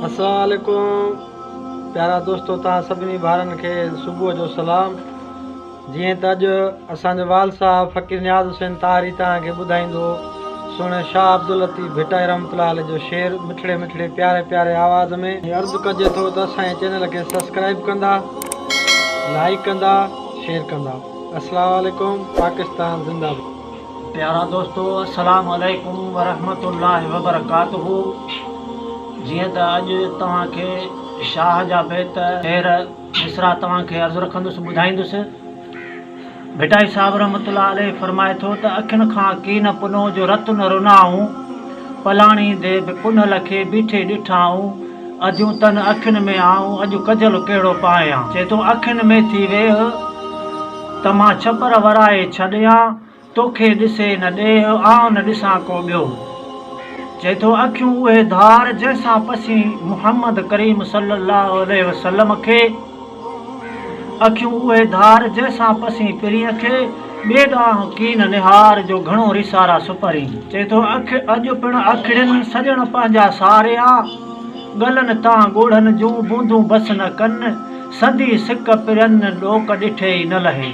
السلام عليڪم پيارا دوستو توهان سڀني ڀائرن کي صبح جو سلام جيئن ته اڄ اسان جو والد صاحب فقير نياز حسين طاهري توهان کي ٻڌائيندو سهڻي شاهه عبداللطيف ڀٽائي رحمت الله عليه جو شعر مٺڙي مٺڙي پياري پياري آواز ۾. عرض ڪجي ٿو ته اسان جي چينل کي سبسڪرائب ڪندا لائيڪ ڪندا شيئر ڪندا السلام عليڪم پاڪستان زنده باد. پيارا دوستو السلام عليڪم ورحمة الله وبرڪاته جيئن ته اڄ توهان کي شاهه جا بيت شعر مصرع توهان کي عرض رکندس ٻڌائيندس ڀٽائي صاحب رحمة الله عليه فرمائي ٿو ته اکين کان ڪين پنو جو رت نه رنائون پلاڻي the به پنهل کي بيٺي ڏٺائون اديون تن اکين ۾ آئون اڄ ڪجل ڪهڙو پايان چئي ٿو اکين ۾ ٿي ويهه ته مان ڇپر ورائي ڇڏيان، توکي ڏسي نه ڏيهه، آئون نه ڏسان ڪو ٻيو. چئي ٿو اکيون اهي ڌار، جنهن سان پسين محمد ڪريم صلي الله عليه وسلم کي، اکيون اهي ڌار، جنهن سان پسين پرينء کي، ٻئي ڏانهن ڪين نهار، جو گهڻو ريسارا سپرين. چئي ٿو اک اڄ پڻ اکڙين، سڄڻ پنهنجا ساريا. ڳلن تان ڳوڙهن جون بوندون بس نه ڪن، سندي سڪ پرين ڏوڪ ڏٺي ئي نه لهي.